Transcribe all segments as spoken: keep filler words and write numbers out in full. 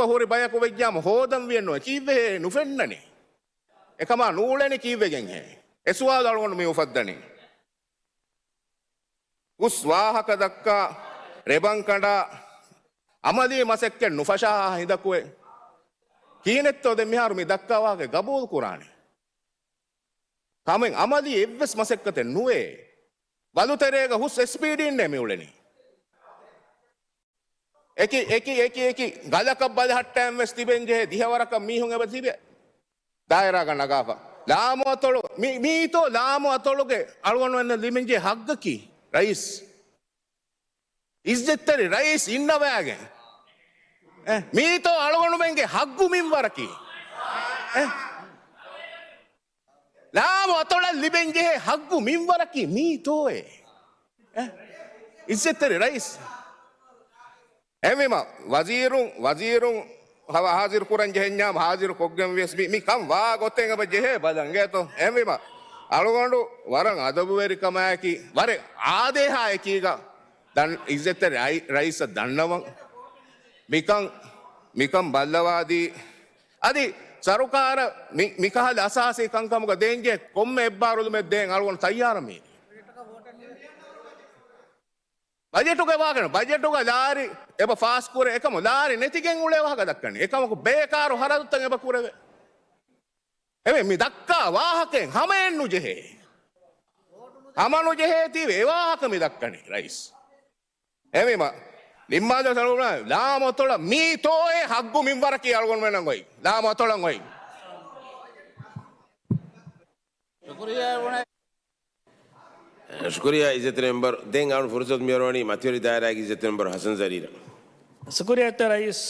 ހުރި ބަޔަކު ވެއްޖާމަ ހޯދަން ވިއެއްނުވޭ. ކީއްވެހޭ ނުފެންނަނީ؟ އެކަމާ ނޫޅެނީ ކީއްވެގެންހޭ؟ އެ ސުވާލު އަޅުގަނޑު މި އުފައްދަނީ. ހުސް ވާހަކަ ދައްކާ، ރެބަން ކަނޑާ، އަމަލީ މަސައްކަތް ނުފަށާ ހިނދަކުއެ. ކިހިނެއްތޯ ދެން މިހާރު މި ދައްކާ ވާހަކަ ގަބޫލު ކުރާނެ؟ ކަމެއް އަމަލީ އެއްވެސް މަސައްކަތެއް ނުވޭ. ވަލުތެރޭގަ ހުސް އެސްޕީޑީންނޭ މި އުޅެނީ. އެކި، އެކި، އެކި، އެކި ގަލަކަށް ބަލިހައްޓައިން ވެސް ތިބެން ޖެހޭ ދިހަވަރަކަށް މީހުން އެބަ ތިބެ. ދާއިރާގަ ނަގާފަ. ލާމު އަތޮޅު، މި، މީތޯ ލާމު އަތޮޅުގެ އަޅުގަނޑުމެންނަށް ލިބެންޖެހޭ ހައްގަކީ، ރައީސް؟ އިއްޒަތްތެރި ރައީސް އިންނަވައިގެން. އެ، މީތޯ އަޅުގަނޑުމެންގެ ހައްގު މިންވަރަކީ؟ އެ؟ ލާމު އަތޮޅަށް ލިބެންޖެހޭ ހައްގު މިންވަރަކީ މީތޯއޭ؟ އެ؟ އިއްޒަތްތެރި ރައީސް. އެހެންވީމަ، ވަޒީރުން، ވަޒީރުން ހަވަ ހާޒިރު ކުރަން ޖެހެންޏާ، ހާޒިރު ކޮށްގެން ވިޔަސް މި، މި ކަން ވާ ގޮތެއް އެބަ ޖެހޭ ބަލަން އިނގޭތޯ. އެހެންވީމަ، އަޅުގަނޑު ވަރަށް އަދަބުވެރިކަމާއެކީ، ވަރެއް އާދޭހާ އެކީގަ ދަން، އިއްޒަތްތެރި ރައި، ރައީސަށް ދަންނަވަން. މިކަން، މިކަން ބައްލަވާދީ. އަދި ސަރުކާރަށް މި، މިކަހަލަ އަސާސީ ކަންކަމުގަ ދޭންޖެ ކޮންމެ އެއްބާރުލުމެއް ދޭން އަޅުގަނޑު ތައްޔާރަށް މީ. ބަޖެޓުގެ ވާހަކަ، ބަޖެޓުގަ ލާރި އެބަ ފާސްކުރޭ އެކަމު ލާރި ނެތިގެން އުޅޭ ވާހަކަ ދައްކަނީ. އެކަމަކު ބޭކާރު ހަރަދުތައް އެބަ ކުރެވޭ. އެމެ މި ދައްކާ ވާހަކައެއް ހަމައެއް ނުޖެހޭ. ހަމަ ނުޖެހޭތީވެ އެ ވާހަކަ މި ދައްކަނީ ރައީސް. އެމީމަ ނިންމާލަ ތަޅުބުޅާ ލާމަތޮޅަށް މީތޯއޭ ހައްގު މިންވަރަކީ އަޅުގަނޑުމެންނަށް އޮތް. ލާމަތޮޅަށް އޮތް. ޝުކުރިއްޔާ އިއްޒަތްތެރި މެމްބަރު. ދެން އަޅުން ފުރުސަތު މިއޮރޮވަނީ މަތިވެރި ދާއިރާގެ އިއްޒަތްތެރި މެމްބަރު ހަސަން ޒަރީނަށް. ޝުކުރިއްޔާ ރައީސް.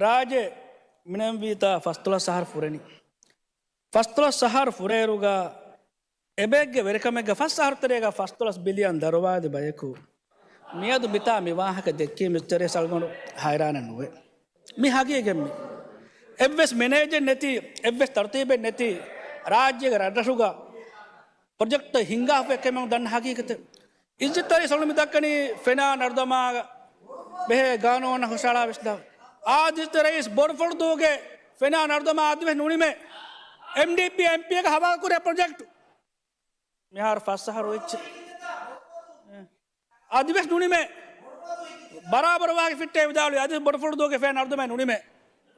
ރާއްޖެ މިނަންވީތާ ފަސްދޮޅަސް އަހަރު ފުރެނީ. ފަސްދޮޅަސް އަހަރު ފުރޭއިރުގަ އެބައެއްގެ ވެރިކަމެއްގަ ފަސް އަހަރު ތެރޭގަ ފަސްދޮޅަސް ބިލިއަން ދަރުވާލި ބަޔަކު މިއަދު މިތާ މި ވާހަކަ ދެއްކީ މިސްޓަރ އެސް އަޅުގަނޑު ހައިރާނެއް ނުވޭ. މި ހަގީގަތް މި. އެއްވެސް މެނޭޖެއް ނެތި، އެއްވެސް ތަރުތީބެއް ނެތި ރާއްޖޭގެ ރަށްރަށުގަ ޕްރޮޖެކްޓް ހިންގާފަ އެކަމެއް ދަންނަ ހަގީގަތެއް. އިއްޒަތްތެރި ސޮޅު މި ދައްކަނީ ފެނާ ނަރުދަމާ ބެހޭ ގާނޫނަށް ހުށަހަޅާ ވެސްދާ. އާދި އިއްޒަތްތެރި ރައީސް ބޮޑުފުޅުދޫގެ ފެނާ ނަރުދަމާ އަދިވެސް ނުނިމޭ. އެމްޑީޕީ އެމްޕީއެއްގެ ހަވާލުކުރޭ ޕްރޮޖެކްޓް. މިހާރު ފަސް އަހަރު އޮތްޗި. އަދިވެސް ނުނިމޭ. ބަރާބަރު ވާހަކަ ފިއްޓޭ ވިދާޅުވި އަދި ބޮޑުފުޅުދޫގެ ފެނާ ނަރުދަމާ ނުނިމޭ.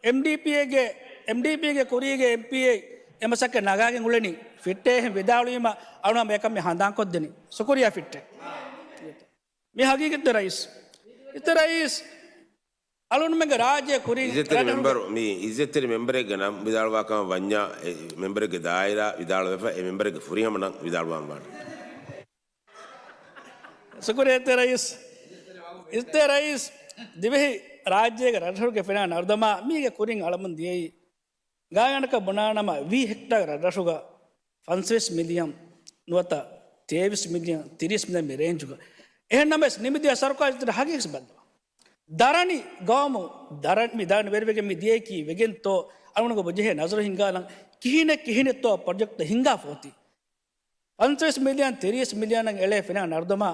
އެމްޑީޕީއެއްގެ، އެމްޑީޕީގެ ކުރީގެ އެމްޕީއެއް އެ މަސައްކަތް ނަގާގެން އުޅެނީ. ފިއްޓޭހެން ވިދާޅުވީމަ އަޅުނަމަ އެކަން މި ހަނދާންކޮށްދެނީ. ޝުކުރިއްޔާ ފިއްޓެ. މި ހަގީގަތް ރައީސް. އިއްޒަތްތެރި ރައީސް. އަޅުންމެންގެ ރާއްޖެ ކުރިން އިއްޒަތްތެރި ރަށްރަށުގެ މެމްބަރު، މި އިއްޒަތްތެރި މެމްބަރެއްގެ ނަން ވިދާޅުވާ ކަމަށް ވަންޏާ، އެ މެމްބަރެއްގެ ދާއިރާ ވިދާޅުވެފަ، އެ މެމްބަރެއްގެ ފުރިހަމަ ނަން ވިދާޅުވާން ވާނެ. ޝުކުރިއްޔާ ރައީސް. އިއްޒަތްތެރި ރައީސް، ދިވެހި ރާއްޖޭގެ ރަށްރަށުގެ ފެނާ ނަރުދަމާ މީގެ ކުރިން އަޅަމުން ދިޔައީ ގާތްގަނޑަކަށް ބުނާނަމަ ވީހި ހެކްޓާރު ރަށްރަށުގަ ފަންސަވީސް މިލިއަން ނުވަތަ ތޭވީސް މިލިއަން، ތިރީސް މިލިއަން މި ރޭންޖުގަ. އެހެން ނަމަވެސް ނިމިދިޔަ ސަރުކާރު އިއްޒަތްތެރި ހަގީގަތް ބައްލަވާ. ދަރަނި ގައުމު، ދަރަނި މި ދަރަނި ވެރިވެގެން މި ދިޔައީކީ ވެގެންތޯ އަޅުގަނޑު ބުޖެހޭ ނަޒަރު ހިންގާލަން ކިހިނެއް ކިހިނެއްތޯ ޕްރޮޖެކްޓް ހިންގާފަ އޮތީ. ފަންސަވީސް މިލިއަން، ތިރީސް މިލިއަނަށް އެޅޭ ފެނާ ނަރުދަމާ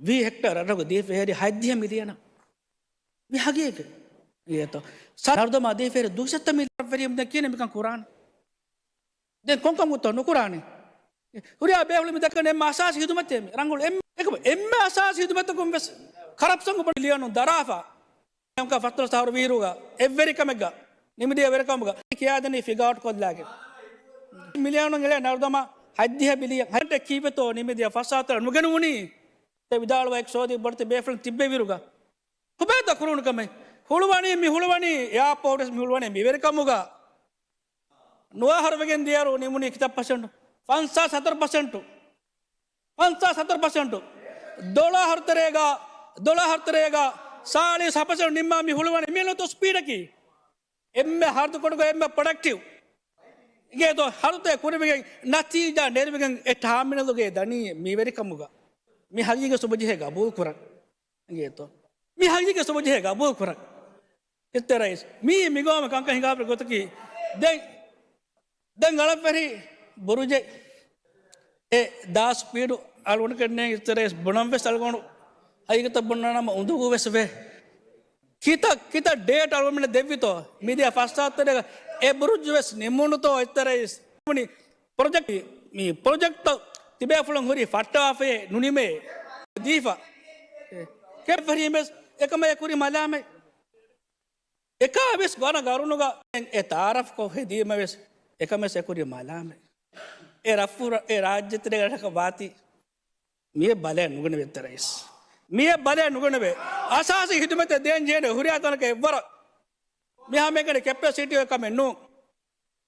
ވީހި ހެކްޓާރު ރަށްރަށުގަ ދީފަ ހެރި ހަތްދިހަ މިލިއަނަށް. މި ހަގީގަތް. އިނގޭތޯ. ސާ ނަރުދަމާ ދީފަ ހެރި ދުއިސައްތަ މިލިއަން ވެރިޔަމް ދެން ކިހިނެއް މިކަން ކުރާނެ؟ ދެން ކޮންކަމަކުތޯ ނުކުރާނެ؟ ހުރިހާ ބޭފުޅުން މި ދައްކަނީ އެންމެ އަސާސީ ހިދުމަތޭ މި ރަނގަޅު އެންމެ، އެކަމަ އެންމެ އަސާސީ ހިދުމަތަކުން ވެސް ކަރަޕްޝަން ބޮޑު ބިލިއަނުން ދަރާފަ. އެކަމަކު ފަސްދޮޅަސް އަހަރު ވީއިރުގަ އެއްވެރިކަމެއްގަ ނިމިދިޔަ ވެރިކަމުގަ ކިޔާދެނީ ފިގަރ އައުޓް ކޮށްލާގެން. މިލިއަނުން އެޅޭ ނަރުދަމާ ހަތްދިހަ ބިލިއަން ހަތް ކީއްވެތޯ ނިމިދިޔަ ފަސް ހަތަރު ނުގެނުވުނީ؟ އެ ވިދާޅުވާ އެކް ސޯދީ ބޮޑެތި ބޭފުޅުން ތިއްބެވިއިރުގަ ކޮބާތޯ ކުރުވުނު ކަމެއް؟ ހުޅުވަނީ މި ހުޅުވަނީ އެއާޕޯޓް ވެސް މި ހުޅުވަނީ މިވެރިކަމުގަ. ނުވަ އަހަރު ވެގެން ދިޔައިރު ނިމުނީ ކިތައް ޕަސެންޓު؟ ފަންސާސް ހަތަރު ޕަސެންޓު. ފަންސާސް ހަތަރު ޕަސެންޓު. ދޮޅަ އަހަރު ތެރޭގަ، ދޮޅަ އަހަރު ތެރޭގަ ސާޅީސް ހަ ޕަސެންޓު ނިންމާ މި ހުޅުވަނީ. މި އެންމެ ސްޕީޑަކީ. އެންމެ ހަރުދުކޮޅުގަ އެންމެ ޕްރޮޑަކްޓިވް. އިނގޭތޯ ހަރުތައް ކުރިވެގެން ނަތީޖާ ނެރެވިގެން އެ ޓާމިނަލުގަ ދަނީ މިވެރިކަމުގަ. މި ހަގީގަތް ސުބުޖެހޭ ގަބޫލު ކުރަން. އިނގޭތޯ. މި ހަގީގަތް ސުބުޖެހޭ ގަބޫލު ކުރަން. އިއްޒަތްތެރި ރައީސް. މީ މިގައުމަށް ކަންކަން ހިނގާފަ ގޮތަކީ. ދެން، ދެން އަޅަށްވެރި ބުރުޖެއް އެ ދާ ސްޕީޑު އަޅުގަނޑު ކެންނޭ އިއްޒަތްތެރި ރައީސް ބުނަން ވެސް އަޅުގަނޑު ހަގީގަތަށް ބުންނާނަމަ އުނދަގޫ ވެސް ވޭ. ކިތައް ކިތައް ޑޭޓް އަޅުގަނޑުމެންނަށް ދެއްވިތޯ؟ މިދިޔަ ފަސް ސާތުތެރޭގަ އެ ބުރުޖު ވެސް ނިމުނުތޯ؟ އެތަރައިސް ޕްރޮޖެކްޓް، މި ޕްރޮޖެކްޓްތައް ތިބޭފުޅުން ހުރީ ފައްޓާފައޭ ނުނިމޭ ދީފަ. ކެފަރީމެސް އެކަމަށް އެ ކުރި މަލާމެ. އެކާ ވެސް ވަރަށް ގަރުނުގަ އެ ތާރަފްކޮށް ހެދީމަ ވެސް އެކަމެސް އެ ކުރި މަލާމެ. އެ ރަފުރަ، އެ ރާއްޖެތެރޭގަ ވާތީ މިއެ ބަލައެއް ނުގަނެވޭ އެތަރައިސް. މިއެ ބަލައެއް ނުގަނެވޭ. އަސާސީ ހިދުމަތެއް ދޭން ޖެހޭނެ ހުރިހާ ތަނަކަށް އެއްވަރަށް. މިހާ މޭގަނޑެ ކެޕޭސިޓީ ކަމެއް ނޫން.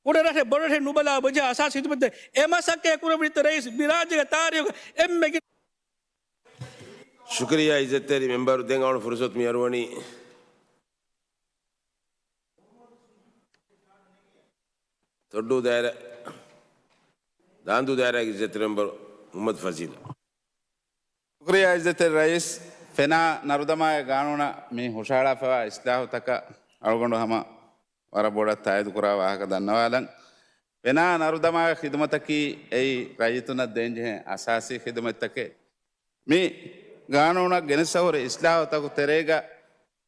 ކުޑަ ރަށެއް ބޮޑު ރަށެއް ނުބަލާ ބުޖާ އަސާސީ ހިދުމަތެއް އެ މަސައްކަތް ކުރެވި އެތަރައިސް މި ރާއްޖޭގެ ތާރީހުގަ އެންމެ ގިނަ. ޝުކުރިއްޔާ އިއްޒަތްތެރި މެމްބަރު. ދެން އަޅުގަނޑު ފުރުސަތު މިއަރުވަނީ ތޮއްޑޫ ދާއިރާ، ދާނދޫ ދާއިރާގެ އިއްޒަތްތެރި މެމްބަރު މުހައްމަދު ފަޒީލު. ޝުކުރިއްޔާ އިއްޒަތްތެރި ރައީސް. ފެނާ ނަރުދަމާގެ ގާނޫނަށް މި ހުށަހަޅާފައިވާ އިސްލާހުތަކަށް އަޅުގަނޑު ހަމަ ވަރަށް ބޮޑަށް ތާއީދުކުރާ ވާހަކަ ދަންނަވާލަން. ފެނާ ނަރުދަމާގެ ޚިދުމަތަކީ އެއީ ރައްޔިތުންނަށް ދޭންޖެހޭ އަސާސީ ޚިދުމަތްތަކެއް. މި ގާނޫނަށް ގެނެސްފަ ހުރި އިސްލާހުތަކު ތެރޭގަ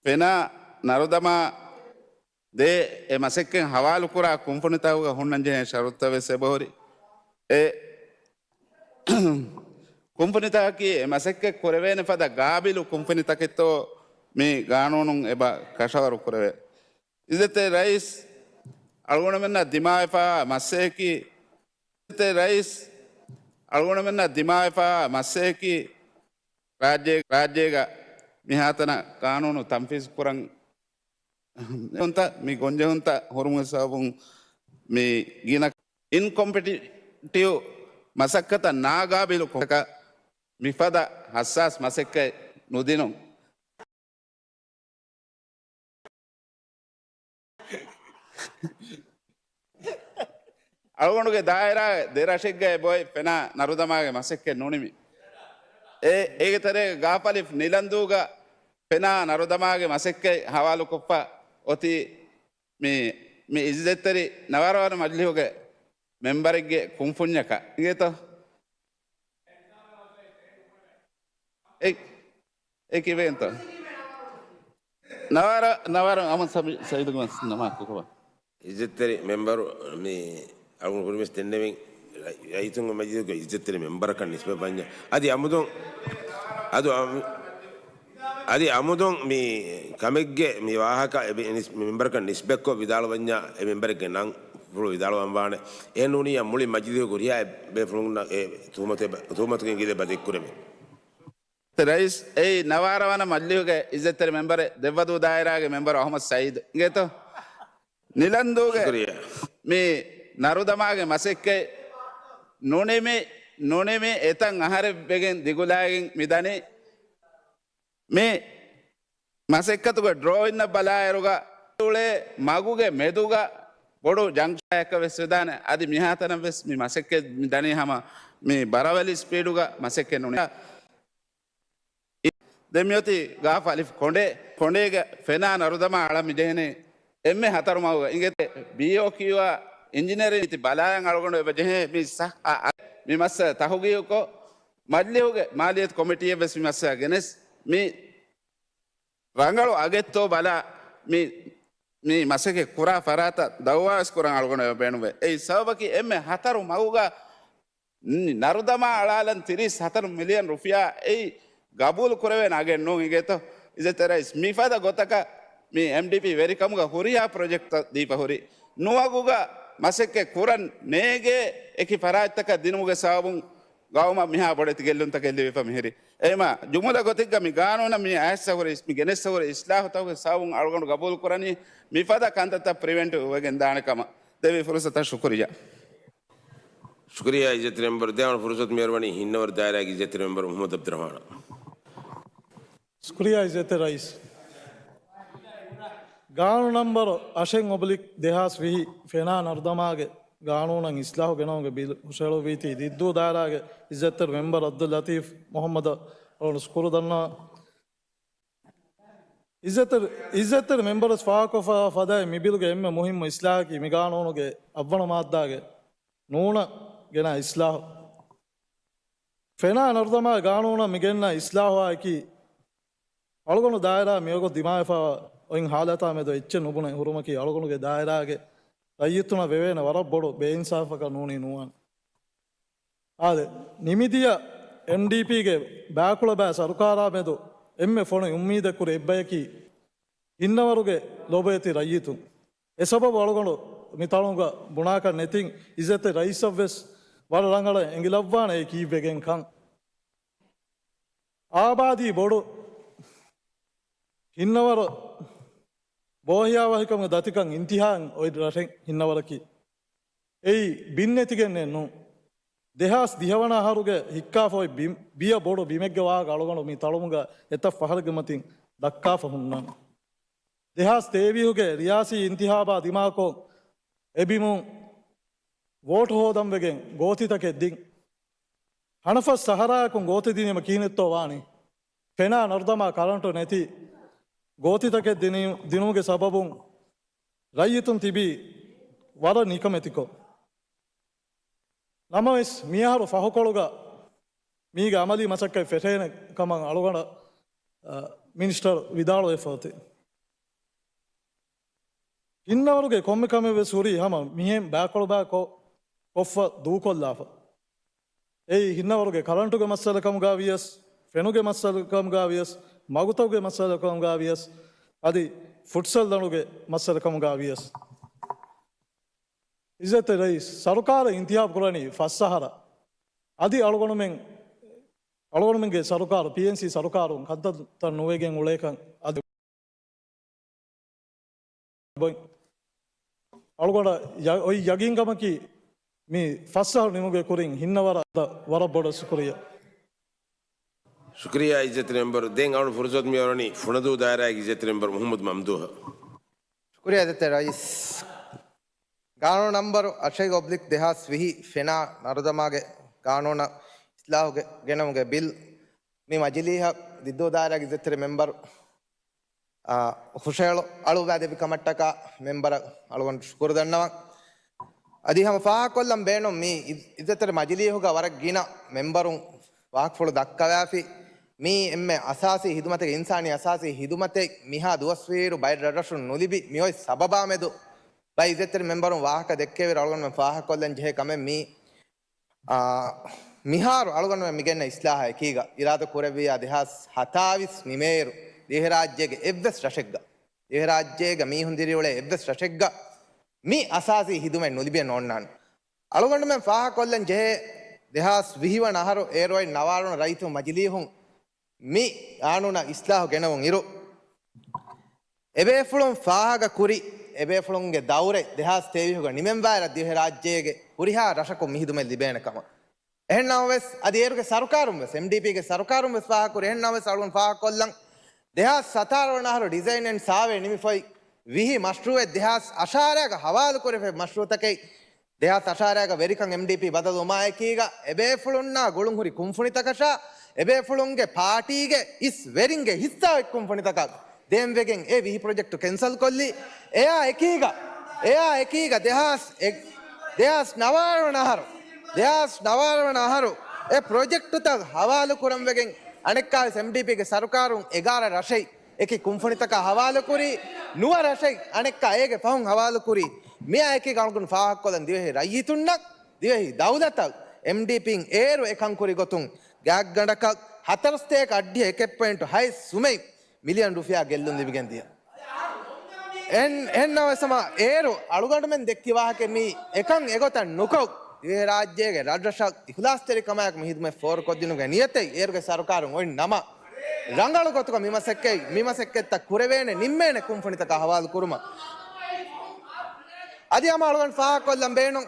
ފެނާ ނަރުދަމާ ދޭ އެ މަސައްކަތް ހަވާލުކުރާ ކުންފުނިތަކުގަ ހުންނަންޖެހޭ ޝަރުތުތައް ވެސް އެބަހުރި. އެ ކުންފުނިތަކަކީ އެ މަސައްކަތް ކުރެވޭނެ ފަދަ ގާބިލު ކުންފުނިތަކެއްތޯ މި ގާނޫނުން އެބަ ކަށަވަރު ކުރެވޭ. އިއްޒަތްތެރި ރައީސް، އަޅުގަނޑުމެންނަށް ދިމާވެފާ މައްސަލައަކީ، އިއްޒަތްތެރި ރައީސް، އަޅުގަނޑުމެންނަށް ދިމާވެފާ މައްސަލައަކީ ރާއްޖޭ، ރާއްޖޭގަ މިހާތަނަށް ގާނޫނު ތަންފީޒު ކުރަން ހުންތަ، މި ގޮންޖެހުންތައް ހުރުމުގެ ސަބަބުން މި ގިނަ އިންކޮމްޕެޓިޓިވް މަސައްކަތަށް ނާގާބިލު ކޮށް މިފަދަ ހައްސާސް މަސައްކަތް ނުދިނުން. އަޅުގަނޑުގެ ދާއިރާ ދެ ރަށެއްގައި ބޮއެ ފެނާ ނަރުދަމާގެ މަސައްކަތް ނުނިމި. އެ، އޭގެ ތެރޭގަ ގާފަލިފް ނިލަންދޫގަ ފެނާ ނަރުދަމާގެ މަސައްކަތް ހަވާލުކޮށްފަ އޮތީ މި، މި އިއްޒަތްތެރި ނަވާރަވަނަ މަޖިލީހުގެ މެމްބަރެއްގެ ކުންފުންޏަކަށް އިނގޭތޯ؟ އެ، އެ ކިވެންތޯ؟ ނަވާރަ، ނަވާރަ އަމަ ސަމި، ސައިދުގެ މަސް ނަމާ ކޮކަބަ. އިއްޒަތްތެރި މެމްބަރު މި އަޅުގަނޑު ކުރިމެސް ދެންނެވިން ރައްޔިތުންގެ މަޖިލީހުގެ އިއްޒަތްތެރި މެމްބަރަކަށް ނިސްބަތް ވަންޏާ، އަދި އަމުދުން، އަދު އަމް-، އަދި އަމުދުން މި ކަމެއްގެ މި ވާހަކަ އެ މި ނިސް-، މި މެމްބަރަކަށް ނިސްބަތްކޮށް ވިދާޅުވަންޏާ، އެ މެމްބަރެއްގެ ނަން ފުޅު ވިދާޅުވަން ވާނެ. އެހެން ނޫނިއްޔާ މުޅި މަޖިލީހުގެ ހުރިހާ ބޭފުޅުންނަށް އެ ތުހުމަތު އެބަ-، ތުހުމަތުގެ ގިލަ ބަދެއްކުރެވޭ. ރައީސް، އެއީ ނަވާރަވަނަ މަޖިލީހުގެ އިއްޒަތްތެރި މެމްބަރެއް ދެއްވަދޫ ދާއިރާގެ މެމްބަރު އަހުމަދު ސައީދު އިނގޭތޯ؟ ނިލަންދޫގެ ޝުކުރިއްޔާ. މި ނަރުދަމާގެ މަސައްކަތް ނުނިމި، ނުނިމި އެތަން އަހަރެއް ވެގެން ދިގުލާގެން މި ދަނީ. މި މަސައްކަތުގެ ޑްރޯއިންއަށް ބަލާއިރުގަ އުޅޭ މަގުގެ މެދުގަ ބޮޑު ޖަންކްޝަންއެއްކަ ވެސް ވެދާނެ. އަދި މިހާތަނަށް ވެސް މި މަސައްކަތް މި ދަނީ ހަމަ މި ބަރަވެލި ސްޕީޑުގަ މަސައްކަތް ނުނި. ދެން މިއޮތީ ގާފަ އަލިފް ކޮނޑޭ، ކޮނޑޭގެ ފެނާ ނަރުދަމާ އަޅަން މިޖެހެނީ އެންމެ ހަތަރު މަގުގަ އިނގޭތޯ. ބީއޯކިއުއާ އިންޖިނިއަރިން ތި ބަލާލަން އަޅުގަނޑު އެބަ ޖެހޭ މި ސަ-، އަ-، އަ-، މި މައްސަލަ ތަހުގީގުކޮށް، މަޖިލީހުގެ މާލިއްޔަތު ކޮމިޓީއަށް ވެސް މި މައްސަލަ ގެނެސް މި ރަނގަޅު އަގެއްތޯ ބަލާ، މި، މި މަސައްކަތް ކުރާ ފަރާތަށް ދައުވާވެސް ކުރަން އަޅުގަނޑު އެބަ ބޭނުންވޭ. އެއީ ސަބަބަކީ އެންމެ ހަތަރު މަގުގަ ނަރުދަމާ އަޅާލަން ތިރީސް ހަތަރު މިލިއަން ރުފިޔާ އެއީ ގަބޫލު ކުރެވޭނެ އަގެއް ނޫން އިނގޭތޯ. އިއްޒަތްތެރި ރައީސް، މިފަދަ ގޮތަކަށް މި އެމްޑީޕީ ވެރިކަމުގަ ހުރިހާ ޕްރޮޖެކްޓްތައް ދީފަ ހުރި ނުވަގުގަ މަސައްކަތް ކުރަން ނޭގޭ އެކި ފަރާތްތަކަށް ދިނުމުގެ ސަބަބުން ގައުމަށް މިހާ ބޮޑެތި ގެއްލުންތަކެއް ލިބިފަ މިހިރި. އެހެމަ ޖުމުލަ ގޮތެއްގަ މި ގާނޫނަށް މި އައިސްފަ ހުރި، މި ގެނެއްސަ ހުރި އިސްލާހުތަކުގެ ސަބަބުން އަޅުގަނޑު ގަބޫލު ކުރަނީ މިފަދަ ކަންތައްތައް ޕްރިވެންޓް ވެގެން ދާނެ ކަމަށް. ދެވި ފުރުސަތަށް ޝުކުރިއްޔާ. ޝުކުރިއްޔާ އިއްޒަތްތެރި މެމްބަރު. ދެން އަޅުގަނޑު ފުރުސަތު މިއަރުވަނީ ހިންނަވަރު ދާއިރާގެ އިއްޒަތްތެރި މެމްބަރު މުހައްމަދު އަބްދުއްރަހްމާނަށް. ޝުކުރިއްޔާ އިއްޒަތްތެރި ރައީސް. ގާނޫނު ނަންބަރު އަށެއް އޮބްލިކް ދެހާސް ވިހި ފެނާ ނަރުދަމާގެ ގާނޫނަށް އިސްލާހު ގެނައުމުގެ ބިލް ހުށަހެޅުއްވީތީ ދިއްދޫ ދާއިރާގެ އިއްޒަތްތެރި މެމްބަރު އަބްދުއްލަތީފް މުހައްމަދަށް އަޅުގަނޑު ޝުކުރު ދަންނަވަން. އިއްޒަތްތެރި، އިއްޒަތްތެރި މެމްބަރު ވެސް ފާހަގަކޮށްފައިވާ ފަދައިން މި ބިލުގެ އެންމެ މުހިއްމު އިސްލާހަކީ މި ގާނޫނުގެ އަށްވަނަ މާއްދާގެ ނޫނަށް ގެނައި އިސްލާހު. ފެނާ ނަރުދަމާ ގާނޫނަށް މި ގެންނަ އިސްލާހުއާއެކީ، އަޅުގަނޑު ދާއިރާ މިވަގުތު ދިމާވެފައިވާ އޮތް ހާލަތާ މެދު އެއްޗެއް ނުބުނެ ހުރުމަކީ އަޅުގަނޑުގެ ދާއިރާގެ ރައްޔިތުންނަށް ވެވޭނެ ވަރަށް ބޮޑު ބޭއިންސާފަކަށް ނޫނީ ނުވާނެ. އާދެ، ނިމިދިޔަ އެމްޑީޕީގެ ބާކުޅަ ބާ ސަރުކާރާ މެދު އެންމެ ފޮނު އުއްމީދެއް ކުރި އެއްބަޔަކީ ހިންނަވަރުގެ ލޯބިވެތި ރައްޔިތުން. އެ ސަބަބު އަޅުގަނޑު މި ތަޅުނގަ ބުނާކަށް ނެތިން އިއްޒަތްތެރި ރައީސަށްވެސް ވަރަށް ރަނގަޅަށް އެނގިލައްވާނެ އެ ކީއްވެގެން ކަން. އާބާދީ ބޮޑު ހިންނަވަރު ބޯހިޔާވަހިކަމުގެ ދަތިކަން އިންތިހާއިން އޮތް ރަށެއް ހިންނަވަރަކީ. އެއީ ބިން ނެތިގެންނެއް ނޫން. ދެހާސް ދިހަވަނަ އަހަރުގެ ހިއްކާފަ އޮތް ބިން، ބިޔަ ބޮޑު ބިމެއްގެ ވާހަކަ އަޅުގަނޑު މި ތަޅުމުގަ އެތައް ފަހަރެއްގެ މަތިން ދައްކާފަ ހުންނަން. ދެހާސް ތޭވީހުގެ ރިޔާސީ އިންތިހާބާ ދިމާކޮށް، އެ ބިމުން ވޯޓު ހޯދަން ވެގެން ގޯތިތަކެއް ދިން. ހަނަފަސް ސަހަރާއަކުން ގޯތި ދިނީމަ ކިހިނެއްތޯ ވާނީ؟ ފެނާ ނަރުދަމާ ކަރަންޓު ނެތި ގޯތިތަކެއް ދިނީ، ދިނުމުގެ ސަބަބުން ރައްޔިތުން ތިބީ ވަރަށް ނިކަމެތިކޮށް. ނަމަވެސް، މިއަހަރު ފަހުކޮޅުގަ މީގެ އަމަލީ މަސައްކަތް ފެށޭނެ ކަމަށް އަޅުގަނޑަށް، އަ، މިނިސްޓަރު ވިދާޅުވެފަ އޮތީ. ހިންނަވަރުގެ ކޮންމެ ކަމެއް ވެސް ހުރީ ހަމަ މިހެން ބާކޮޅުބާ ކޮ-، ކޮށްފަ ދޫކޮށްލާފަ. އެއީ ހިންނަވަރުގެ ކަރަންޓުގެ މައްސަލަ ކަމުގާ ވިޔަސް، ފެނުގެ މައްސަލަ ކަމުގާ ވިޔަސް، މަގުތަކުގެ މައްސަލަ ކަމުގާ ވިޔަސް، އަދި ފުޓްސަލް ދަނޑުގެ މައްސަލަ ކަމުގާ ވިޔަސް. އިއްޒަތްތެރި ރައީސް، ސަރުކާރަށް އިންތިހާބު ކުރަނީ ފަސް އަހަރަށް. އަދި އަޅުގަނޑުމެން، އަޅުގަނޑުމެންގެ ސަރުކާރު، ޕީއެންސީ ސަރުކާރުން ކަންތައްތައް ނުވެގެން އުޅޭކަން އަދި އޮތް. އަޅުގަނޑަށް ޔަ-، އޮތް ޔަގީންކަމަކީ، މި ފަސް އަހަރު ނިމުގެ ކުރިން ހިންނަވަރަށް ވަރަށް ބޮޑަށް ޝުކުރިއްޔާ. ޝުކުރިއްޔާ އިއްޒަތްތެރި މެމްބަރު. ދެން އަޅުގަނޑު ފުރުސަތު މިއޮވަނީ ފުނަދޫ ދާއިރާގެ އިއްޒަތްތެރި މެމްބަރު މުޙައްމަދު މަމްދޫހަށް. ޝުކުރިއްޔާ އިއްޒަތްތެރި ރައީސް. ގާނޫނު ނަންބަރު އަށެއް އޮބްލިކް ދެހާސް ވިހި ފެނާ ނަރުދަމާގެ ގާނޫނަށް އިސްލާހު ގެ-، ގެނައުމުގެ ބިލް މި މަޖިލީހަށް ދިއްދޫ ދާއިރާގެ އިއްޒަތްތެރި މެމްބަރު، އާ، ހުށައެޅު އަޅުވާދެއްވި ކަމަށްޓަކާ މެމްބަރަށް އަޅުގަނޑު ޝުކުރު ދަންނަވަން. އަދި ހަމަ ފާހަގަކޮށްލަން ބޭނުން މި އިއްޒަތްތެރި މަޖިލީހުގަ ވަރަށް ގިނަ މެމްބަރުން ވާހަކަފުޅު ދައްކަވާފި. މީ އެންމެ އަސާސީ ހިދުމަތެއް، އިންސާނީ އަސާސީ ހިދުމަތެއް. މިހާ ދުވަސްވީއިރު ބައެއް ރަށްރަށުން ނުލިބި މިއޮތް ސަބަބާ މެދު ބައި އިއްޒަތްތެރި މެމްބަރުން ވާހަކަ ދެއްކެވިއިރު އަޅުގަނޑުމެން ފާހަގަކޮށްލަން ޖެހޭ ކަމެއް މީ، އާ، މިހާރު އަޅުގަނޑުމެން މި ގެންނަ އިސްލާހާ އެކީގަ އިރާދަ ކުރެއްވިއްޔާ ދެހާސް ހަތާވީސް ނިމޭއިރު ދިވެހިރާއްޖޭގެ އެއްވެސް ރަށެއްގަ، ދިވެހިރާއްޖޭގަ މީހުން ދިރިއުޅޭ އެއްވެސް ރަށެއްގަ މި އަސާސީ ހިދުމަތް ނުލިބިޔަ ނޯންނާނެ. އަޅުގަނޑުމެން ފާހަގަކޮށްލަން ޖެހޭ، ދެހާސް ވިހި ވަނަ އަހަރު އޭރު އޮތް ނަވާރަ ވަނަ ރައްޔިތުން މަޖިލީހުން މި ގާނޫނަށް އިސްލާހު ގެނައުން އިރު، އެބޭފުޅުން ފާހަގަ ކުރި، އެބޭފުޅުންގެ ދައުރެއް ދެހާސް ތޭވީހުގަ ނިމެންވާއިރަށް ދިވެހިރާއްޖޭގެ ހުރިހާ ރަށަކުން މި ހިދުމަތް ލިބޭނެ ކަމަށް. އެހެން ނަމަވެސް، އަދި އޭރުގެ ސަރުކާރުން ވެސް، އެމްޑީޕީގެ ސަރުކާރުން ވެސް ފާހަގަ ކުރި. އެހެން ނަމަވެސް، އަޅުގަނޑު ފާހަގަކޮށްލަން، ދެހާސް ސަތާރަ ވަނަ އަހަރު ޑިޒައިން އެންޑް ސާވޭ ނިމިފައި ވިހި މަޝްރޫއެއް ދެހާސް އަށާރައިގަ ހަވާލު ކުރެފައި މަޝްރޫއުތަކެއް ދެހާސް އަށާރައިގަ ވެރިކަން އެމްޑީޕީ ބަދަލުވުމާއެކީގަ، އެބޭފުޅުންނާ ގުޅުންހުރި ކުންފުނިތަކަށާ، އެބޭފުޅުންގެ ޕާޓީގެ އިސް ވެރިންގެ ހިއްސާ އޮތް ކުންފުނިތަކަށް ދޭންވެގެން އެ ވިހި ޕްރޮޖެކްޓު ކެންސަލް ކޮށްލީ. އެއާ އެކީގަ، އެއާ އެކީގަ ދެހާސް އެ، ދެހާސް ނަވާރަ ވަނަ އަހަރު، ދެހާސް ނަވާރަ ވަނަ އަހަރު އެ ޕްރޮޖެކްޓުތައް ހަވާލު ކުރަންވެގެން އަނެއްކާވެސް އެމްޑީޕީގެ ސަރުކާރުން އެގާރަ ރަށެއް އެކި ކުންފުނިތަކާ ހަވާލުކުރީ، ނުވަ ރަށެއް އަނެއްކާ އޭގެ ފަހުން ހަވާލުކުރީ. މިއާ އެކީ އަޅުގަނޑު ފާހަގަކޮށްލަން ދިވެހި ރައްޔިތުންނަށް، ދިވެހި ދައުލަތަށް އެމްޑީޕީން އޭރު އެކަން ކުރި ގޮތުން ގާތްގަނޑަކަށް ހަތަރު ސަތޭކަ އަށްޑިހަ އެކެއް ޕޮއިންޓު ހައެއް ސުމެއް މިލިއަން ރުފިޔާ ގެއްލުން ލިބިގެން ދިޔަ. އެހެން، އެހެންނަމަވެސް ހަމަ އޭރު އަޅުގަނޑުމެން ދެއްކި ވާހަކަ މީ އެކަން އެގޮތަށް ނުކޮށް، ދިވެހިރާއްޖޭގެ ރަށްރަށަށް އިޚްލާޞްތެރިކަމާއެކު މި ހިދުމަތް ފޯރުކޮށްދިނުމުގެ ނިޔަތެއް އޭރުގެ ސަރުކާރުން އޮތް ނަމަ، ރަނގަޅު ގޮތުގަ މި މަސައްކަތް، މި މަސައްކަތްތައް ކުރެވޭނެ ނިންމޭނެ ކުންފުނިތަކާ ހަވާލު ކުރުމަށް. އަދި ހަމަ އަޅުގަނޑު ފާހަގަކޮށްލަން ބޭނުން،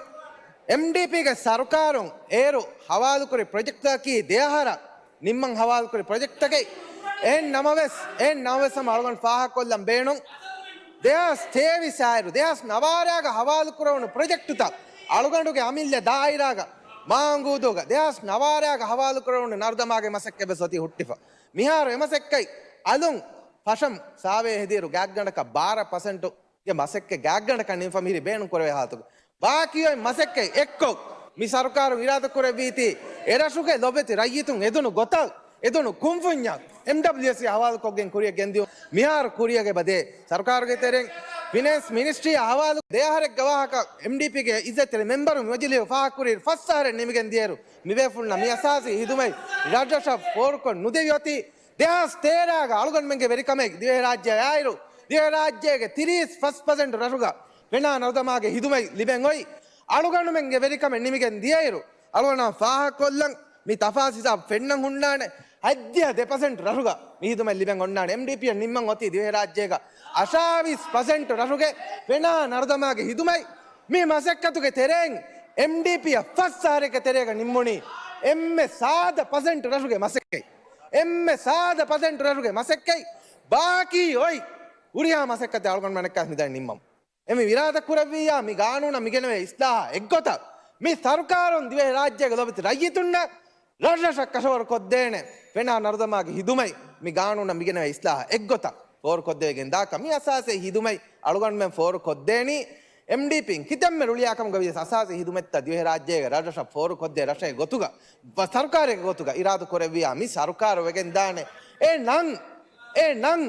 އެމްޑީޕީގެ ސަރުކާރުން އޭރު ހަވާލުކުރި ޕްރޮޖެކްޓްތަކަކީ ދެއަހަރަށް ނިންމަން ހަވާލުކުރި ޕްރޮޖެކްޓްތަކެއް. އެހެން ނަމަވެސް، އެހެން ނަމަވެސް ހަމަ އަޅުގަނޑު ފާހަގަކޮށްލަން ބޭނުން، ދެހާސް ތޭވީސް އާއިރު، ދެހާސް ނަވާރައިގަ ހަވާލުކުރެވުނު ޕްރޮޖެކްޓުތައް އަޅުގަނޑުގެ އަމިއްލަ ދާއިރާގަ މާނގޫދޫގަ ދެހާސް ނަވާރައިގަ ހަވާލުކުރެވުނު ނަރުދަމާގެ މަސައްކަތް ވެސް އޮތީ ހުއްޓިފަ. މިހާރު އެ މަސައްކަތް އަލުން ފަށަން ސާވޭ ހެދިއިރު ގާތްގަނޑަކަށް ބާރަ ޕަސެންޓު ގެ މަސައްކަތް ގާތްގަނޑަކަށް ނިމިފަ މިހިރީ ބޭނުން ކުރެވޭ ހާލަތުގަ. ބާކީ އޮތް މަސައްކަތް އެއްކޮށް، މި ސަރުކާރުން އިރާދަ ކުރެއްވީތީ، އެރަށުގެ ލޮބެތި ރައްޔިތުން އެދުނު ގޮތަށް އެދުނު ކުންފުންޏަށް އެމްޑަބްލިއުއެސް ހަވާލުކޮށްގެން ކުރިއަށް ގެންދިޔުން. މިހާރު ކުރިއަށް އެބަދޭ ސަރުކާރުގެ ތެރެއިން ފިނޭންސް މިނިސްޓްރީއާ ހަވާލު ދެ އަހަރެއްގެ ވާހަކަ އެމްޑީޕީގެ އިއްޒަތްތެރި މެމްބަރު މި މަޖިލީހު ފާހަގަކުރި ފަސް އަހަރެއް ނިމިގެން ދިޔައިރު، މިބޭފުޅުންނަށް މި އަސާސީ ހިދުމަތް ރަށްރަށަށް ފޯރުކޮށް ނުދެވި އޮތީ، ދެހާސް ތޭރަގަ އަޅުގަނޑުމެންގެ ވެރިކަމެއް ދިވެހިރާއްޖެ އައިރު، ދިވެހިރާއްޖޭގެ ތިރީސް ފަސް ޕަސެންޓް ރަށުގަ ފެނާ ނަރުދަމާގެ ހިދުމަތް ލިބެން އޮތް. އަޅުގަނޑުމެންގެ ވެރިކަމެއް ނިމިގެން ދިޔައިރު، އަޅުގަނޑަށް ފާހަގަކޮށްލަން މި ތަފާސް ހިސާބު ފެންނަން ހުންނާނެ، ހަތްދިހަ ދެ ޕަސެންޓް ރަށުގަ މި ހިދުމަތް ލިބެން އޮންނާނެ. އެމްޑީޕީއަށް ނިންމަން އޮތީ ދިވެހިރާއްޖޭގަ އަށާވީސް ޕަސެންޓް ރަށުގެ ފެނާ ނަރުދަމާގެ ހިދުމަތް. މި މަސައްކަތުގެ ތެރެއިން އެމްޑީޕީއަށް ފަސް އަހަރެއްގެ ތެރޭގަ ނިންމުނީ އެންމެ ސާދަ ޕަސެންޓް ރަށުގެ މަސައްކަތް. އެންމެ ސާދަ ޕަސެންޓް ރަށުގެ މަސައްކަތް. ބާކީ އޮތް ހުރިހާ މަސައްކަތެއް އަޅުގަނޑުމެންނަކާ މިދަނީ ނިންމަމު. އެމެ އިރާދަ ކުރެއްވިއްޔާ މި ގާނޫނަށް މިގެނެވޭ އިސްލާހާ އެއްގޮތަށް މި ސަރުކާރުން ދިވެހިރާއްޖޭގެ ލޯބިވެތި ރައްޔިތުންނަށް ރަށްރަށަށް ކަށަވަރު ކޮށްދޭނެ ފެނާ ނަރުދަމާގެ ހިދުމަތް މި ގާނޫނަށް މިގެނެވޭ އިސްލާހާ އެއްގޮތަށް ފޯރުކޮށްދެވިގެން ދާކަށް މި އަސާސީ ހިދުމަތް އަޅުގަނޑުމެން ފޯރުކޮށްދޭނީ. އެމްޑީޕީން ކިތަންމެ ރުޅިއާކަމުގަ ވިޔަސް އަސާސީ ހިދުމަތްތައް ދިވެހިރާއްޖޭގެ ރަށްރަށަށް ފޯރުކޮށްދޭ ރަށެއް ގޮތުގަ ސަރުކާރެއްގެ ގޮތުގަ އިރާދަ ކުރެއްވިއްޔާ މި ސަރުކާރު ވެގެންދާނެ. އެ ނަން، އެ ނަން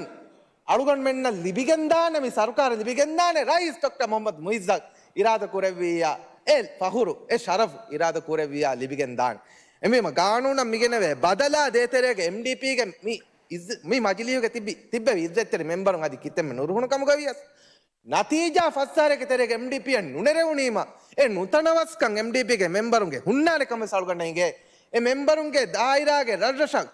އަޅުގަނޑުމެންނަށް ލިބިގެންދާނެ، މި ސަރުކާރަށް ލިބިގެންދާނެ ރައީސް ޑޮކްޓަރ މުޙައްމަދު މުޢިއްޒަށް އިރާދަ ކުރެއްވިއްޔާ، އެ ފަޚުރު، އެ ޝަރަފު އިރާދަ ކުރެއްވިއްޔާ ލިބިގެންދާނެ. އެހެންވީމަ ގާނޫނަށް މިގެނެވޭ ބަދަލާ ދޭތެރޭގަ އެމްޑީޕީގެ މި އިއްޒަ-، މި މަޖިލީހުގަ ތިބި، ތިއްބެވި އިއްޒަތްތެރި މެމްބަރުން އަދި ކިތަންމެ ނުރުހުނު ކަމުގަ ވިޔަސް، ނަތީޖާ ފަސް އަހަރެއްގެ ތެރޭގަ އެމްޑީޕީއަށް ނުނެރެވުނީމަ، އެ ނުތަނަވަސްކަން އެމްޑީޕީގެ މެމްބަރުންގެ ހުންނާނެ ކަމަށް އަޅުގަނޑަށް އެނގޭ. އެ މެމްބަރުންގެ ދާއިރާގެ ރަށްރަށަށް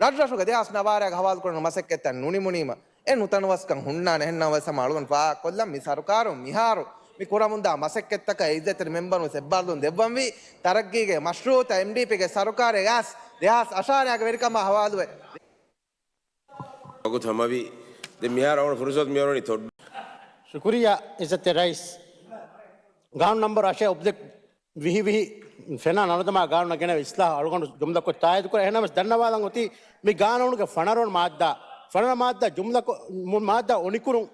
ރަށްރަށުގެ ދެހާސް ނަވާރައިގެ ހަވާލުކުރަން މަސައްކަތްތައް ނުނިމުނީމަ، އެ ނުތަނަވަސްކަން ހުންނާނެ. އެހެންނަމަވެސް ހަމަ އަޅުގަނޑު ފާހަގަކޮށްލަން މި ސަރުކާރުން މިހާރު މި ކުރަމުންދާ މަސައްކަތްތަކަށް އިއްޒަތްތެރި މެމްބަރުން އެއްބާރުލުން ދެއްވަންވީ. ތަރައްގީގެ މަޝްރޫއުތައް އެމްޑީޕީގެ ސަރުކާރެއް އައިސް ދެހާސް އަށާރައިގެ ވެރިކަމާ ހަވާލުވެ. ވަގުތު ހަމަވީ. ދެން މިހާރު އަޅުގަނޑު ފުރުސަތު މިއޮވެނީ ތޮއް. ޝުކުރިއްޔާ އިއްޒަތްތެރި ރައީސް. ގާނޫނު ނަންބަރު އަށެއް އޮބްލިކް ވިހި ވިހި ފެނާ ނަރުދަމާ ގާނޫނަށް ގެނެވި އިސްލާހު އަޅުގަނޑު ޖުމްލަކޮށް ތާއީދުކުރޭ. އެހެންނަމަވެސް ދަންނަވާލަން އޮތީ މި ގާނޫނުގެ ފަނަރަ ވަނަ މާއްދާ، ފަނަރަ މާއްދާ ޖުމްލަކޮށް، މު-، މާއްދާ އޮނިކުރުން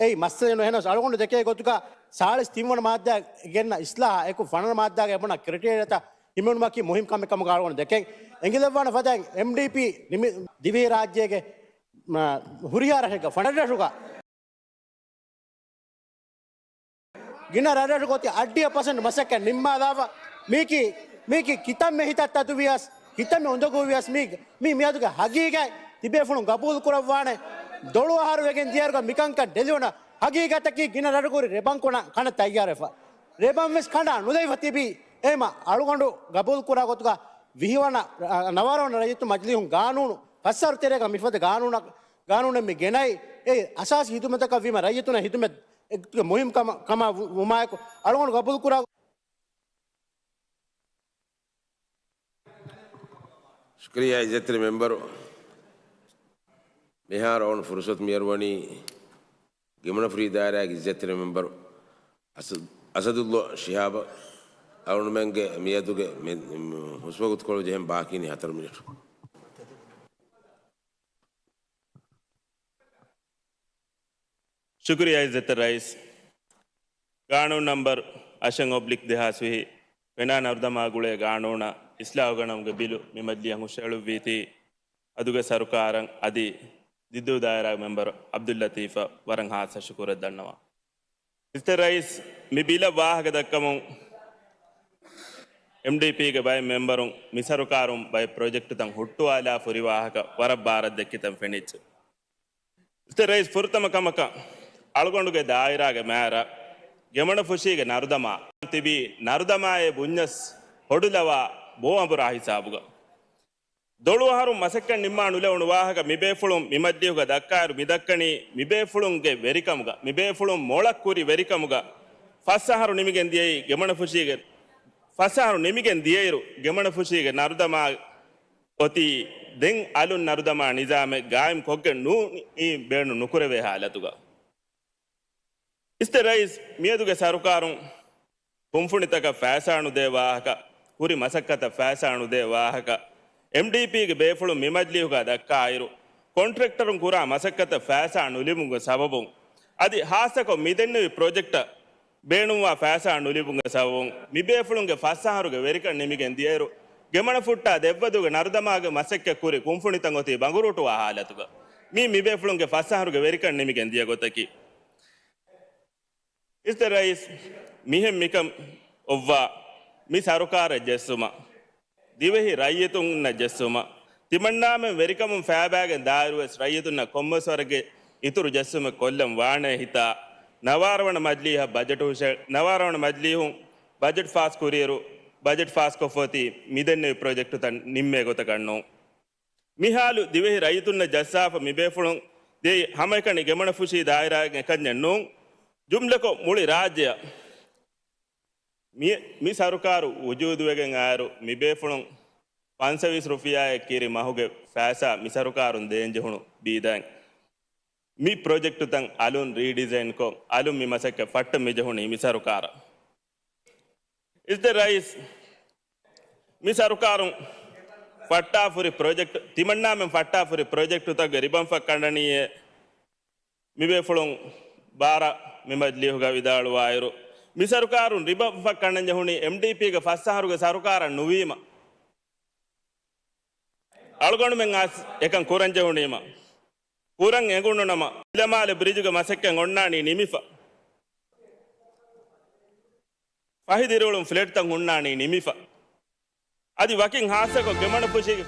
އެއީ މައްސަލައެއް ނޫން. އެހެންނަމަވެސް އަޅުގަނޑު ދެކޭ ގޮތުގަ ސާޅީސް ތިން ވަނަ މާއްދާ ގެންނަ އިސްލާހާ އެކު ފަނަރަ މާއްދާގެ އެބުނާ ކްރިޓީރިއާތައް ހިމެނުމަކީ މުހިންމު ކަމެއް ކަމުގަ އަޅުގަނޑު ދެކެން. އެނގިލައްވާނެ ފަދައިން އެމްޑީޕީ ނިމި-، ދިވެހިރާއްޖޭގެ، މަ-، ހުރިހާ ރަށެއްގަ ފަނަރަ ރަށުގަ ގިނަ ރަށްރަށުގަ އޮތީ އަށްޑިހަ ޕަސެންޓް މަސައްކަތް ނިންމާލާފަ. މީކީ، މީކީ ކިތަންމެ ހިތަށް ތަދުވިޔަސް، ކިތަންމެ އުނދަގޫވިޔަސް މީ، މީ މިއަދުގެ ހަގީގަތް ތިބޭފުޅުން ގަބޫލު ކުރައްވާނެ. ދޮޅު އަހަރު ވެގެން ދިޔައިރުގަ މިކަންކަން ދެލިވުނަ ހަގީގަތަކީ ގިނަ ރަށްރަށުގައި ރޭބަން ކުނަ ކަނޑަށް ތައްޔާރުވެފަ. ރޭބަން ވެސް ކަނޑާ ނުލެވިފަ ތިބީ. އެހެންމަ އަޅުގަނޑު ގަބޫލު ކުރާ ގޮތުގަ ވިހި ވަނަ، އަ، ނަވާރަ ވަނަ ރައްޔިތު މަޖިލީހުން ގާނޫނު ފަސް އަހަރު ތެރޭގަ މިފަދަ ގާނޫނަށް، ގާނޫނެއް މި ގެނައި، އެ އަސާސީ ހިދުމަތަކަށް ވީމަ ރައްޔިތުންނަށް ހިދުމަތް އެއްގޮތަށް މުހިންމު ކަމަށް، ކަމަށް ވު-، ވުމާއެކު އަޅުގަނޑު ގަބޫލު ކުރާ. ޝުކުރިއްޔާ އިއްޒަތްތެރި މެމްބަރު. މިހާރު އަޅުގަނޑު ފުރުސަތު މިއަރުވަނީ ގިމަނަފުށީ ދާއިރާގެ އިއްޒަތްތެރި މެމްބަރު އަސަ-، އަސަދުﷲ ޝިހާބަށް. އަޅުގަނޑުމެންގެ މިއަދުގެ މި-، މި ހުސްވަގުތުކޮޅު ޖެހެން ބާކީނީ ހަތަރު މިނެޓު. ޝުކުރިއްޔާ އިއްޒަތްތެރި ރައީސް. ގާނޫނު ނަންބަރު އަށެއް އޮބްލިކް ދެހާސް ވިހި ފެނާ ނަރުދަމާ ގުޅޭ ގާނޫނަށް އިސްލާހު ގަނަމުގެ ބިލު މި މަޖިލީހަށް ހުށަހެޅުއްވީތީ، އަދުގެ ސަރުކާރަށް އަދި ދިއްދޫ ދާއިރާގެ މެމްބަރު ޢަބްދުއްލަތީފަށް ވަރަށް ހާއްސަ ޝުކުރެއް ދަންނަވަން. އިއްޒަތްތެރި ރައީސް، މި ބިލަށް ވާހަކަ ދައްކަމުން އެމްޑީޕީގެ ބައެއް މެމްބަރުން މި ސަރުކާރުން ބައެއް ޕްރޮޖެކްޓުތައް ހުއްޓުވާލާ ފުރި ވާހަކަ ވަރަށް ބާރަށް ދެއްކިތަން ފެނިއްޖެ. އިއްޒަތްތެރި ރައީސް، ފުރަތަމަ ކަމަކަށް އަޅުގަނޑުގެ ދާއިރާގެ މާރަށް ގެމަނަފުށީގެ ނަރުދަމާ ތިބީ ނަރުދަމާއޭ ބުންޏަސް ހޮޑުލަވާ ބޯ އަނބުރާ ހިސާބުގަ. ދޮޅު އަހަރުން މަސައްކަތް ނިންމާ ނުލެވުނު ވާހަކަ މިބޭފުޅުން މި މަޖިލީހުގަ ދައްކާއިރު މި ދައްކަނީ މިބޭފުޅުންގެ ވެރިކަމުގަ، މިބޭފުޅުން މޮޅަށް ކުރި ވެރިކަމުގަ ފަސް އަހަރު ނިމިގެން ދިޔައީ ގެމަނަފުށީގެ، ފަސް އަހަރު ނިމިގެން ދިޔައިރު ގެމަނަފުށީގެ ނަރުދަމާ އޮތީ ދެން އަލުން ނަރުދަމާ ނިޒާމެއް ގާއިމް ކޮށްގެން ނޫނީ ބޭނުން ނުކުރެވޭ ހާލަތުގަ. އިއްޒަތްތެރި ރައީސް، މިއަދުގެ ސަރުކާރުން ކުންފުނިތަކަށް ފައިސާ ނުދޭ ވާހަކަ، ކުރި މަސައްކަތަށް ފައިސާ ނުދޭ ވާހަކަ، އެމްޑީޕީގެ ބޭފުޅުން މި މަޖިލީހުގަ ދައްކާއިރު، ކޮންޓްރެކްޓަރުން ކުރާ މަސައްކަތަށް ފައިސާ ނުލިބުމުގެ ސަބަބުން، އަދި ހާއްސަކޮށް މި ދެންނެވި ޕްރޮޖެކްޓަށް ބޭނުންވާ ފައިސާ ނުލިބުމުގެ ސަބަބުން، މިބޭފުޅުންގެ ފަސް އަހަރުގެ ވެރިކަން ނިމިގެން ދިޔައިރު، ގެމަނަފުއްޓާ ދެއްވަދޫގެ ނަރުދަމާގެ މަސައްކަތް ކުރި ކުންފުނިތައް އޮތީ ބަނގުރޫޓުވާ ހާލަތުގަ. މީ މިބޭފުޅުންގެ ފަސް އަހަރުގެ ވެރިކަން ނިމިގެން ދިޔަ ގޮތަކީ. އިސްތެ ރައީސް، މިހެން މިކަން އޮއްވާ މި ސަރުކާރަށް ޖެއްސުމަށް، ދިވެހި ރައްޔިތުންނަށް ޖެއްސުމަށް، ތިމަންނާމެން ވެރިކަމުން ފައިބާގެން ދާއިރުވެސް ރައްޔިތުންނަށް ކޮންމެސް ވަރެއްގެ އިތުރު ޖެއްސުމެއް ކޮށްލަން ވާނޭ ހިތާ، ނަވާރަ ވަނަ މަޖިލީހަށް ބަޖެޓު ހުށަ-، ނަވާރަ ވަނަ މަޖިލީހުން ބަޖެޓް ފާސް ކުރިއިރު، ބަޖެޓް ފާސްކޮށްފަ އޮތީ މިދެންނެވި ޕްރޮޖެކްޓުތައް ނިންމޭ ގޮތަކަށް ނޫން. މި ހާލު ދިވެހި ރައްޔިތުންނަށް ޖައްސާފަ މިބޭފުޅުން ދިޔައީ ހަމައެކަނި ގެމަނަފުށީ ދާއިރާއިން އެކަންޏެއް ނޫން. ޖުމްލަކޮށް މުޅި ރާއްޖެއަށް މި، މި ސަރުކާރު ވުޖޫދުވެގެން އާއިރު މިބޭފުޅުން ފަންސަވީސް ރުފިޔާއެއް ކިރި މަހުގެ ފައިސާ މި ސަރުކާރުން ދޭންޖެހުނު ބީދައިން. މި ޕްރޮޖެކްޓުތައް އަލުން ރީޑިޒައިންކޮށް، އަލުން މި މަސައްކަތް ފައްޓަން މިޖެހުނީ މި ސަރުކާރަށް. އިސްތެ ރައީސް، މި ސަރުކާރުން ފައްޓާފުރި ޕްރޮޖެކްޓް، ތިމަންނާމެން ފައްޓާފުރި ޕްރޮޖެކްޓުތަކުގެ ރިބަންފަށް ކަނޑަނީއޭ މިބޭފުޅުން ބާރަ މި މަޖިލީހުގަ ވިދާޅުވާއިރު، މި ސަރުކާރުން ރިބަންފަށް ކަނޑަންޖެހުނީ އެމްޑީޕީގެ ފަސް އަހަރުގެ ސަރުކާރަށް ނުވީމަ، އަޅުގަނޑުމެން އައިސް އެކަން ކުރަންޖެހުނީމަ، ކުރަން އެނގުނުނަމަ، އިލަމާލެ ބްރިޖުގެ މަސައްކަތް އޮންނާނީ ނިމިފަ. ފަހި ދިރިއުޅުން ފްލެޓްތައް ހުންނާނީ ނިމިފަ. އަދި ވަކިން ހާއްސަކޮށް ގެމަނަފުށީގެ